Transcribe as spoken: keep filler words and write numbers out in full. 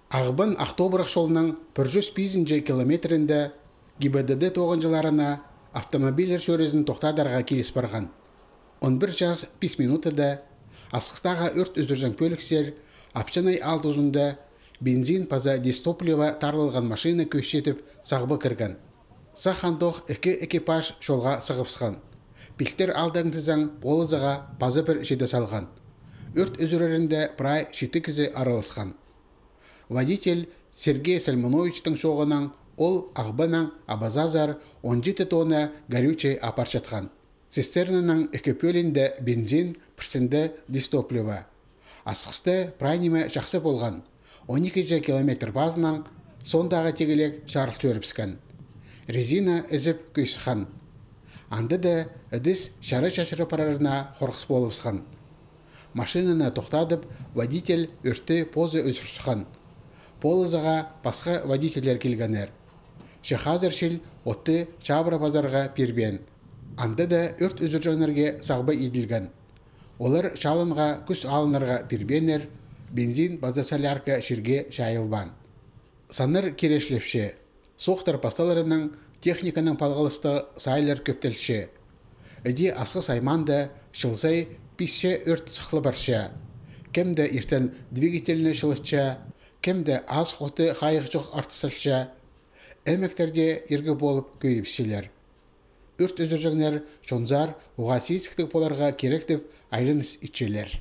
Ағбан — Ах Тобырах чолның пір чӱс пизінҷі километрінде ГИБДД тоғынҷыларына автомобильлер чӧрізін тохтадарға киліс парған. Он пір час пис минутада Асхыстағы ӧрт ӱзӱрҷең пӧліксер Апчанай аал тузында бензин паза дизтопливо таарлалған машина кӧсчетіп сағба кірген. Сах андох ікі экипаж чолға сығыбысхан. Пилтір алдаң тізең, полызаға паза пір чиде салған. Ӧрт ӱзӱрерінде прай читі кізі араласхан. Водитель Сергей Сальмоновичтің чооғынаң ол Ағбаннаң абазазар он читі тонна горючее апарчатхан. Цистернаның ікі пӧлиинде бензин, пірсінде дизтопливо. Асхыста прай ниме чахсы полған. Он ікінҷі километр пазынаң соондағы тигілек чарыл чӧрібіскен. Резина ізіп кӧй сыххан. Анда даа ідіс чара чачырып парарына хорғыс полыбысхан. Машинаны тохтадып, водитель ӧртті позы ӱзӱр сыххан. Полызаға пасха водительлер килгеннер. Че хазыр чил отты чабыра пазарға пирбеен. Анда даа ӧрт ӱзӱрҷеңнерге сағба иділген. Олар чалынға кӱс алынарға пирбееннер, бензин паза солярка чирге чайылбаан. Саннар кирешлепче. Соохтар пасталарынаң техниканың палғалыстығ сайыллар кӧптелче. Іди Асхыс аймаанда чыл сай пис че ӧрт сыхла парча. Кем-де иртен двигательні чылытча, кем-де азых-отты хайығ чох артыс салча. Ӧмектер дее иргі полып кӧйібісчелер. Ӧрт ӱзӱрҷеңнер чонзар уғаа сизіктіг поларға кирек тіп айланыс итчелер.